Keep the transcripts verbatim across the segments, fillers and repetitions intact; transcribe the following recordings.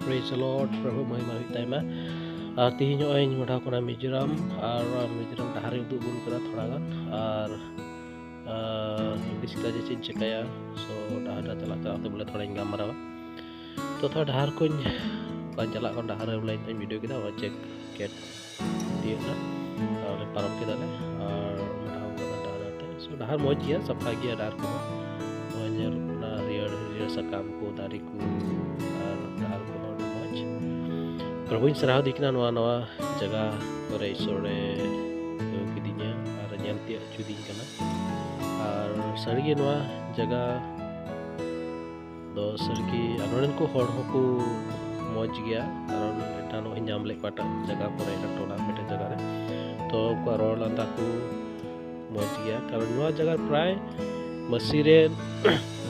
Praise the Lord, ᱯᱨᱚᱵᱷᱩ ᱢᱚᱦᱤᱢᱟ ᱦᱩᱭᱩᱜ ᱛᱟᱭᱢᱟ᱾ ᱟᱨ ᱛᱤᱦᱤᱧ ᱱᱚᱜᱼᱚᱭ ᱤᱧ ᱢᱚᱰᱷᱟᱣ ᱠᱟᱱᱟ ᱢᱤᱡᱳᱨᱟᱢ, ᱟᱨ ᱱᱚᱣᱟ ᱢᱤᱡᱳᱨᱟᱢ ᱰᱟᱦᱟᱨ ᱤᱧ ᱩᱫᱩᱜ ᱟᱵᱚᱱ ᱠᱟᱱᱟ ᱛᱷᱚᱲᱟ ᱜᱟᱱ, ᱟᱨ ᱤᱝᱞᱤᱥ ᱠᱟᱛᱮ ᱪᱮᱫ ᱤᱧ ᱪᱮᱠᱟᱭᱟ᱾ So ᱰᱟᱦᱟᱨ ᱨᱮ ᱪᱟᱞᱟᱜ ᱪᱟᱞᱟᱜ ᱛᱮ ᱵᱚᱞᱮ ᱛᱷᱚᱲᱟᱧ ᱜᱟᱞᱢᱟᱨᱟᱣᱟ᱾ ᱛᱚ ᱛᱷᱚᱲᱟ ᱰᱟᱦᱟᱨ ᱠᱚᱧ ᱵᱟᱹᱧ ᱪᱟᱞᱟᱜ ᱠᱟᱱ ᱰᱟᱦᱟᱨ ᱨᱮ ᱵᱚᱞᱮ ᱤᱧ ᱵᱷᱤᱰᱤᱭᱳ ᱠᱮᱫᱟ, ᱚᱱᱟ ᱪᱮᱠ ᱜᱮᱴ ᱛᱤᱭᱳᱜ ᱮᱱᱟ᱾ ᱟᱨ ᱯᱟᱨᱚᱢ ᱠᱮᱫᱟᱞᱮ ᱟᱨ ᱢᱚᱰᱷᱟᱣ ᱠᱟᱱᱟ ᱰᱟᱦᱟᱨ ᱛᱮ᱾ So ᱰᱟᱦᱟᱨ ᱢᱚᱡᱽ ᱜᱮᱭᱟ, ᱥᱟᱯᱷᱟ ᱜᱮᱭᱟ ᱰᱟᱦᱟᱨ ᱠᱚᱦᱚᱸ᱾ ᱱᱚᱜᱼᱚᱭ ᱧᱮᱞᱚᱜ ᱠᱟᱱᱟ ᱦᱟᱹᱨᱭᱟᱹᱲ ᱦᱟᱹᱨᱭᱟᱹᱲ ᱥᱟᱠᱟᱢ ᱠᱚ, ᱫᱟᱨᱮ ᱠᱚ, ᱟᱨ ᱰᱟᱦᱟᱨ ᱠᱚᱦᱚᱸ ᱟᱹᱰᱤ ᱢᱚᱡᱽ᱾ ᱯᱨᱚᱵᱷᱩᱧ ᱥᱟᱨᱦᱟᱣ ᱫᱤ ᱠᱟᱱᱟ ᱱᱚᱣᱟ ᱱᱟᱣᱟ ᱡᱟᱭᱜᱟ ᱠᱚᱨᱮ ᱤᱥᱚᱨᱮ ᱫᱚᱦᱚ ᱠᱤᱫᱤᱧᱟ ᱟᱨ ᱧᱮᱞ ᱛᱤᱭᱳᱜ ᱦᱚᱪᱚᱫᱤᱧ ᱠᱟᱱᱟ᱾ ᱟᱨ ᱥᱟᱹᱨᱤᱜᱮ ᱱᱚᱣᱟ ᱡᱟᱭᱜᱟ ᱫᱚ ᱥᱟᱹᱨᱤᱜᱮ ᱟᱨ ᱱᱚᱰᱮᱱ ᱠᱚ ᱦᱚᱲ ᱦᱚᱸᱠᱚ ᱢᱚᱡᱽ ᱜᱮᱭᱟ᱾ ᱠᱟᱨᱚᱱ ᱮᱴᱟᱜ ᱱᱚᱜᱼᱚᱭ ᱧᱟᱢ ᱞᱮᱫ ᱠᱚᱣᱟ ᱮᱴᱟᱜ ᱡᱟᱭᱜᱟ ᱠᱚᱨᱮ, ᱮᱴᱟᱜ ᱴᱚᱞᱟ, ᱢᱤᱫᱴᱮᱱ ᱡᱟᱭᱜᱟ ᱨᱮ, ᱛᱚ ᱩᱱᱠᱩᱣᱟᱜ ᱨᱚᱲ ᱞᱟᱸᱫᱟ ᱠᱚ ᱢᱚᱡᱽ ᱜᱮᱭᱟ᱾ ᱠᱟᱨᱚᱱ ᱱᱚᱣᱟ ᱡᱟᱭᱜᱟ ᱨᱮ ᱯᱨᱟᱭ ᱢᱟᱹᱥᱤ ᱨᱮᱱ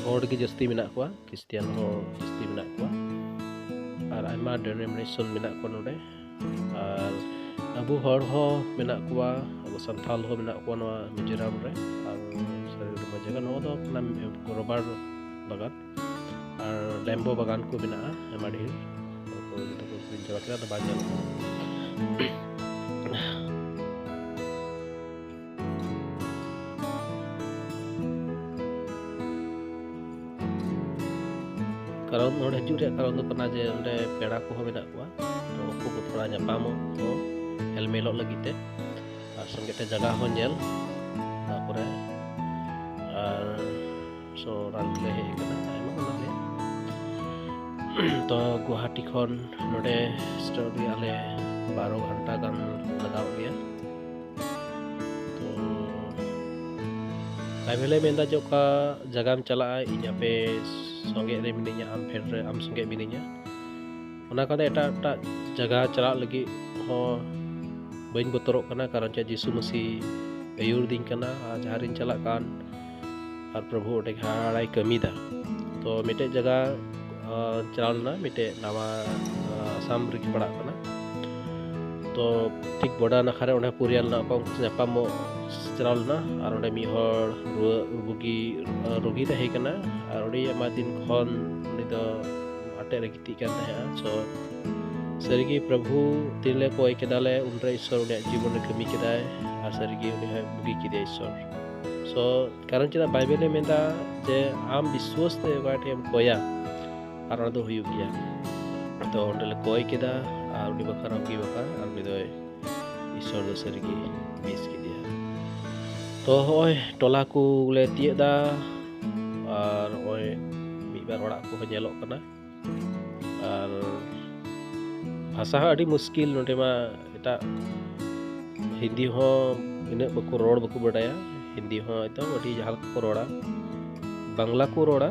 ᱦᱚᱲ ᱜᱮ ᱡᱟᱹᱥᱛᱤ ᱢᱮᱱᱟᱜ ᱠᱚᱣᱟ, ᱠᱷᱨᱤᱥᱴᱤᱭᱟᱱ ᱦᱚᱲ ᱡᱟᱹᱥᱛᱤ ᱢᱮᱱᱟᱜ ᱠᱚᱣᱟ᱾ ᱟᱨ ᱟᱭᱢᱟ ᱰᱤᱱᱳᱢᱤᱱᱮᱥᱚᱱ ᱢᱮᱱᱟᱜ ᱠᱚᱣᱟ ᱱᱚᱰᱮ᱾ ᱟᱨ ᱟᱵᱚ ᱦᱚᱲ ᱦᱚᱸ ᱢᱮᱱᱟᱜ ᱠᱚᱣᱟ, ᱟᱵᱚ ᱥᱟᱱᱛᱟᱞ ᱦᱚᱸ ᱢᱮᱱᱟᱜ ᱠᱚᱣᱟ ᱱᱚᱣᱟ ᱢᱤᱡᱳᱨᱟᱢ ᱨᱮ᱾ ᱟᱨ ᱥᱟᱹᱨᱤ ᱟᱹᱰᱤ ᱢᱚᱡᱽ ᱡᱟᱭᱜᱟ᱾ ᱱᱚᱣᱟ ᱫᱚ ᱠᱟᱱᱟ ᱨᱚᱵᱟᱨ ᱵᱟᱜᱟᱱ, ᱟᱨ ᱞᱮᱢᱵᱳ ᱵᱟᱜᱟᱱ ᱠᱚ ᱢᱮᱱᱟᱜᱼᱟ ᱟᱭᱢᱟ ᱰᱷᱮᱨ᱾ ᱱᱚᱣᱟ ᱠᱚ ᱡᱚᱛᱚ ᱠᱚ ᱟᱹᱠᱷᱨᱤᱧ ᱪᱟᱵᱟ ᱠᱮᱫᱟ, ᱟᱫᱚ ᱵᱟᱝ ᱧᱮᱞᱚᱜ ᱠᱟᱱᱟ᱾ ᱠᱟᱨᱚᱱ ᱱᱚᱰᱮ ᱦᱤᱡᱩᱜ ᱨᱮᱭᱟᱜ ᱠᱟᱨᱚᱱ ᱫᱚ ᱠᱟᱱᱟ ᱡᱮ ᱚᱸᱰᱮ ᱯᱮᱲᱟ ᱠᱚᱦᱚᱸ ᱢᱮᱱᱟᱜ ᱠᱚᱣᱟ, ᱛᱚ ᱩᱱᱠᱩ ᱠᱚ ᱛᱷᱚᱲᱟ ᱧᱟᱯᱟᱢᱚᱜ ᱠᱚ, ᱦᱮᱞᱢᱮᱞᱚᱜ ᱞᱟᱹᱜᱤᱫ ᱛᱮ, ᱟᱨ ᱥᱚᱸᱜᱮ ᱛᱮ ᱡᱟᱭᱜᱟ ᱦᱚᱸ ᱧᱮᱞ, ᱚᱱᱟ ᱯᱚᱨᱮ ᱟᱨ so ᱨᱟᱱ ᱞᱮ ᱦᱮᱡ ᱟᱠᱟᱱᱟ, ᱟᱭᱢᱟ ᱠᱚ ᱢᱮᱱᱟᱜ ᱞᱮᱭᱟ᱾ ᱛᱚ ᱜᱩᱣᱟᱦᱟᱴᱤ ᱠᱷᱚᱱ ᱱᱚᱰᱮ ᱥᱮᱴᱮᱨᱚᱜ ᱞᱟᱹᱜᱤᱫ ᱟᱞᱮ ᱵᱟᱨᱚ ᱜᱷᱚᱱᱴᱟ ᱜᱟᱱ ᱞᱟᱜᱟᱣ ᱞᱮᱭᱟ᱾ ᱛᱚ ᱟᱭᱢᱟ ᱞᱮ ᱢᱮᱱᱫᱟ ᱡᱮ ᱚᱠᱟ ᱡᱟᱭᱜᱟᱢ ᱪᱟᱞᱟᱜᱼᱟ, ᱤᱧ ᱟᱯᱮ ᱥᱚᱸᱜᱮ ᱨᱮ ᱢᱤᱱᱟᱹᱧᱟ, ᱟᱢ ᱯᱷᱮᱰ ᱨᱮ ᱟᱢ ᱥᱚᱸᱜᱮ ᱢᱤᱱᱟᱹᱧᱟ᱾ ᱚᱱᱟ ᱠᱟᱨᱚᱱ ᱮᱴᱟᱜ ᱮᱴᱟᱜ ᱡᱟᱭᱜᱟ ᱪᱟᱞᱟᱜ ᱞᱟᱹᱜᱤᱫ ᱦᱚᱸ ᱵᱟᱹᱧ ᱵᱚᱛᱚᱨᱚᱜ ᱠᱟᱱᱟ, ᱠᱟᱨᱚᱱ ᱪᱮᱫ ᱡᱤᱥᱩ ᱢᱟᱹᱥᱤ ᱟᱹᱭᱩᱨ ᱫᱤᱧ ᱠᱟᱱᱟ᱾ ᱟᱨ ᱡᱟᱦᱟᱸ ᱨᱤᱧ ᱪᱟᱞᱟᱜ ᱠᱟᱱ ᱟᱨ ᱯᱨᱚᱵᱷᱩ ᱚᱸᱰᱮ ᱜᱮ ᱦᱟᱲᱟᱭ ᱠᱟᱹᱢᱤᱭᱮᱫᱟ᱾ ᱛᱚ ᱢᱤᱫᱴᱮᱡ ᱡᱟᱭᱜᱟ, ᱟᱸ, ᱪᱟᱞᱟᱣ ᱞᱮᱱᱟ, ᱢᱤᱫᱴᱮᱡ ᱱᱟᱣᱟ, ᱟᱸ, ᱟᱥᱟᱢ ᱨᱮᱜᱮ ᱯᱟᱲᱟᱜ ᱠᱟᱱᱟ᱾ ᱛᱚ ᱴᱷᱤᱠ ᱵᱚᱰᱟᱨ ᱱᱟᱠᱷᱟ ᱨᱮ ᱚᱸᱰᱮ ᱯᱚᱨᱤᱭᱟᱞ ᱨᱮᱱᱟᱜ ᱚᱠᱟ ᱩᱱᱠᱩ ᱧᱟᱯᱟᱢᱚᱜ ᱪᱟᱞᱟᱣ ᱞᱮᱱᱟ᱾ ᱟᱨ ᱚᱸᱰᱮ ᱢᱤᱫ ᱦᱚᱲ ᱨᱩᱣᱟᱹ ᱨᱩᱜᱤ, ᱟᱸ, ᱨᱩᱜᱤ ᱛᱟᱦᱮᱸ ᱠᱟᱱᱟ᱾ ᱟᱨ ᱟᱹᱰᱤ ᱟᱭᱢᱟ ᱫᱤᱱ ᱠᱷᱚᱱ ᱩᱱᱤ ᱫᱚ ᱟᱴ ᱴᱷᱮᱡ ᱨᱮ ᱜᱤᱛᱤᱡ ᱠᱟᱱ ᱛᱟᱦᱮᱸᱜᱼᱟ᱾ So ᱥᱟᱹᱨᱤᱜᱮ ᱯᱨᱚᱵᱷᱩ ᱛᱤᱱᱨᱮ ᱠᱚᱭ ᱠᱮᱫᱟᱞᱮ, ᱩᱱᱨᱮ ᱤᱥᱥᱚᱨ ᱩᱱᱤᱭᱟᱜ ᱡᱤᱵᱚᱱ ᱨᱮ ᱠᱟᱹᱢᱤ ᱠᱮᱫᱟᱭ, ᱟᱨ ᱥᱟᱹᱨᱤᱜᱮ ᱩᱱᱤ ᱦᱚᱸᱭ ᱵᱩᱜᱤ ᱠᱮᱫᱮᱭᱟ ᱤᱥᱥᱚᱨ᱾ So ᱠᱟᱨᱚᱱ ᱪᱮᱫᱟᱜ ᱵᱟᱭᱵᱮᱞᱮ ᱢᱮᱱᱫᱟ ᱡᱮ ᱟᱢ ᱵᱤᱥᱣᱟᱥ ᱛᱮ ᱚᱠᱚᱭ ᱴᱷᱮᱱ ᱮᱢ ᱠᱚᱭᱟ, ᱟᱨ ᱚᱱᱟ ᱫᱚ ᱦᱩᱭᱩᱜ ᱜᱮᱭᱟ᱾ ᱛᱚ ᱚᱸᱰᱮ ᱞᱮ ᱠᱚᱭ ᱠᱮᱫᱟ, ᱟᱨ ᱩᱱᱤ ᱵᱟᱠᱷᱨᱟ ᱩᱱᱠᱤ ᱵᱟᱠᱷᱨᱟ, ᱟᱨ ᱩᱱᱤ ᱫᱚᱭ ᱤᱥᱥᱚᱨ ᱫᱚ ᱥᱟᱹᱨᱤᱜᱮ ᱵᱮᱥ ᱠᱮᱫᱮᱭᱟ᱾ ᱛᱚ ᱦᱚᱸᱜᱼᱚᱭ ᱴᱚᱞᱟ ᱠᱚᱞᱮ ᱛᱤᱭᱟᱹᱜ ᱮᱫᱟ, ᱟᱨ ᱦᱚᱸᱜᱼᱚᱭ ᱢᱤᱫ ᱵᱟᱨ ᱚᱲᱟᱜ ᱠᱚᱦᱚᱸ ᱧᱮᱞᱚᱜ ᱠᱟᱱᱟ᱾ ᱟᱨ ᱵᱷᱟᱥᱟ ᱦᱚᱸ ᱟᱹᱰᱤ ᱢᱩᱥᱠᱤᱞ ᱱᱚᱰᱮ ᱢᱟ᱾ ᱮᱴᱟᱜ ᱦᱤᱱᱫᱤ ᱦᱚᱸ ᱩᱱᱟᱹᱜ ᱵᱟᱠᱚ ᱨᱚᱲ, ᱵᱟᱠᱚ ᱵᱟᱰᱟᱭᱟ᱾ ᱦᱤᱱᱫᱤ ᱦᱚᱸ ᱮᱠᱫᱚᱢ ᱟᱹᱰᱤ ᱡᱟᱦᱟᱸ ᱞᱮᱠᱟ ᱠᱚ ᱨᱚᱲᱟ, ᱵᱟᱝᱞᱟ ᱠᱚ ᱨᱚᱲᱟ᱾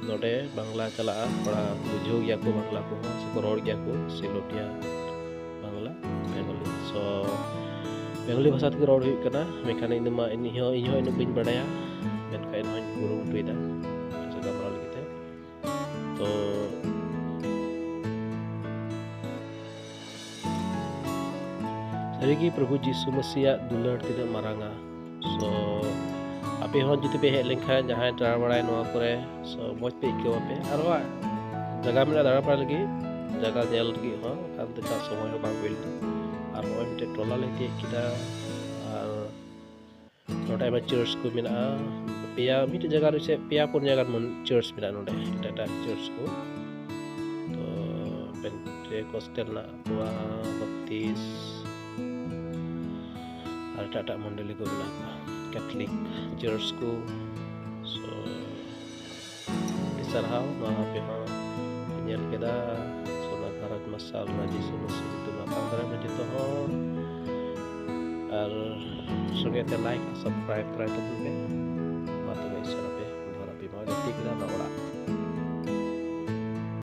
ᱱᱚᱰᱮ ᱵᱟᱝᱞᱟ ᱪᱟᱞᱟᱜᱼᱟ, ᱛᱷᱚᱲᱟ ᱵᱩᱡᱷᱟᱹᱣ ᱜᱮᱭᱟ ᱠᱚ ᱵᱟᱝᱞᱟ ᱠᱚᱦᱚᱸ, ᱥᱮᱠᱚ ᱨᱚᱲ ᱜᱮᱭᱟ ᱠᱚ ᱥᱤᱞᱳᱴᱤᱭᱟ ᱵᱟᱝᱞᱟ, ᱵᱮᱝᱜᱚᱞᱤ᱾ So ᱵᱮᱝᱜᱚᱞᱤ ᱵᱷᱟᱥᱟ ᱛᱮᱜᱮ ᱨᱚᱲ ᱦᱩᱭᱩᱜ ᱠᱟᱱᱟ, ᱢᱮᱱᱠᱷᱟᱱ ᱤᱧ ᱫᱚ ᱢᱟ, ᱤᱧ ᱦᱚᱸ, ᱤᱧ ᱦᱚᱸ ᱤᱱᱟᱹᱜ ᱵᱟᱹᱧ ᱵᱟᱰᱟᱭᱟ, ᱢᱮᱱᱠᱷᱟᱱ ᱤᱧ ᱦᱚᱸᱧ ᱠᱩᱨᱩᱢᱩᱴᱩᱭᱮᱫᱟ ᱥᱮ ᱜᱟᱞᱢᱟᱨᱟᱣ ᱞᱟᱹᱜᱤᱫ ᱛᱮ᱾ ᱛᱚ ᱥᱟᱹᱨᱤᱜᱮ ᱯᱨᱚᱵᱷᱩ ᱡᱤᱥᱩ ᱢᱟᱹᱥᱤᱭᱟᱜ ᱫᱩᱞᱟᱹᱲ ᱛᱤᱱᱟᱹᱜ ᱢᱟᱨᱟᱝᱟ᱾ So ᱟᱯᱮ ᱦᱚᱸ ᱡᱩᱫᱤ ᱯᱮ ᱦᱮᱡ ᱞᱮᱱᱠᱷᱟᱱ, ᱡᱟᱦᱟᱸᱭ ᱫᱟᱬᱟ ᱵᱟᱲᱟᱭ ᱱᱚᱣᱟ ᱠᱚᱨᱮ, so ᱢᱚᱡᱽ ᱯᱮ ᱟᱹᱭᱠᱟᱹᱣᱟ ᱯᱮ᱾ ᱟᱨᱦᱚᱸ ᱡᱟᱭᱜᱟ ᱢᱮᱱᱟᱜᱼᱟ ᱫᱟᱬᱟ ᱵᱟᱲᱟᱭ ᱞᱟᱹᱜᱤᱫ, ᱡᱟᱭᱜᱟ ᱧᱮᱞ ᱞᱟᱹᱜᱤᱫ ᱦᱚᱸ, ᱮᱱᱠᱷᱟᱱ ᱫᱚ ᱪᱟᱥ ᱥᱚᱢᱚᱭ ᱦᱚᱸ ᱵᱟᱝ ᱦᱩᱭ ᱞᱮᱱᱟ᱾ ᱟᱨ ᱱᱚᱜᱼᱚᱭ ᱢᱤᱫᱴᱮᱡ ᱴᱚᱞᱟ ᱞᱮ ᱛᱤᱭᱳᱜ ᱠᱮᱫᱟ, ᱟᱨ ᱱᱚᱰᱮ ᱟᱭᱢᱟ ᱪᱟᱨᱪ ᱠᱚ ᱢᱮᱱᱟᱜᱼᱟ᱾ ᱯᱮᱭᱟ, ᱢᱤᱫᱴᱮᱡ ᱡᱟᱭᱜᱟ ᱨᱮ ᱪᱮᱫ ᱯᱮᱭᱟ ᱯᱩᱱᱭᱟ ᱜᱟᱱ ᱢᱚᱱ-, ᱪᱟᱨᱪ ᱢᱮᱱᱟᱜᱼᱟ ᱱᱚᱰᱮ, ᱮᱴᱟᱜ ᱮᱴᱟᱜ ᱪᱟᱨᱪ ᱠᱚ᱾ ᱛᱚ ᱯᱮᱱᱴᱮᱠᱚᱥᱴᱟᱞ ᱢᱮᱱᱟᱜ ᱠᱚᱣᱟ, ᱵᱟᱯᱛᱤᱥ, ᱟᱨ ᱮᱴᱟᱜ ᱮᱴᱟᱜ ᱢᱚᱱᱰᱚᱞᱤ ᱠᱚ ᱢᱮᱱᱟᱜ ᱠᱚᱣᱟ, ᱠᱮᱛᱷᱚᱞᱤᱠ ᱪᱟᱨᱪ ᱠᱚ᱾ So ᱟᱹᱰᱤ ᱥᱟᱨᱦᱟᱣ, ᱱᱚᱣᱟ ᱟᱯᱮ ᱦᱚᱸ ᱯᱮ ᱧᱮᱞ ᱠᱮᱫᱟ᱾ ᱥᱳᱱᱟ ᱜᱷᱟᱨᱚᱸᱡᱽ ᱢᱟᱨᱥᱟᱞ ᱢᱟᱹᱡᱷᱤ ᱥᱳᱱᱟ ᱥᱤᱝ ᱧᱩᱛᱩᱢ ᱟᱛᱟᱝ ᱫᱟᱨᱟᱢ ᱢᱮ ᱡᱚᱛᱚ ᱦᱚᱲ᱾ ᱟᱨ ᱥᱚᱸᱜᱮ ᱛᱮ like ᱟᱨ subscribe ᱛᱚᱨᱟᱭ ᱛᱟᱵᱚᱱ ᱯᱮ᱾ ᱢᱟ ᱛᱚᱵᱮ ᱤᱥᱚᱨ ᱟᱯᱮ ᱵᱷᱚᱨ ᱟᱯᱮ ᱢᱟ ᱜᱟᱛᱮ ᱠᱮᱫᱟ ᱚᱱᱟ ᱚᱲᱟᱜ᱾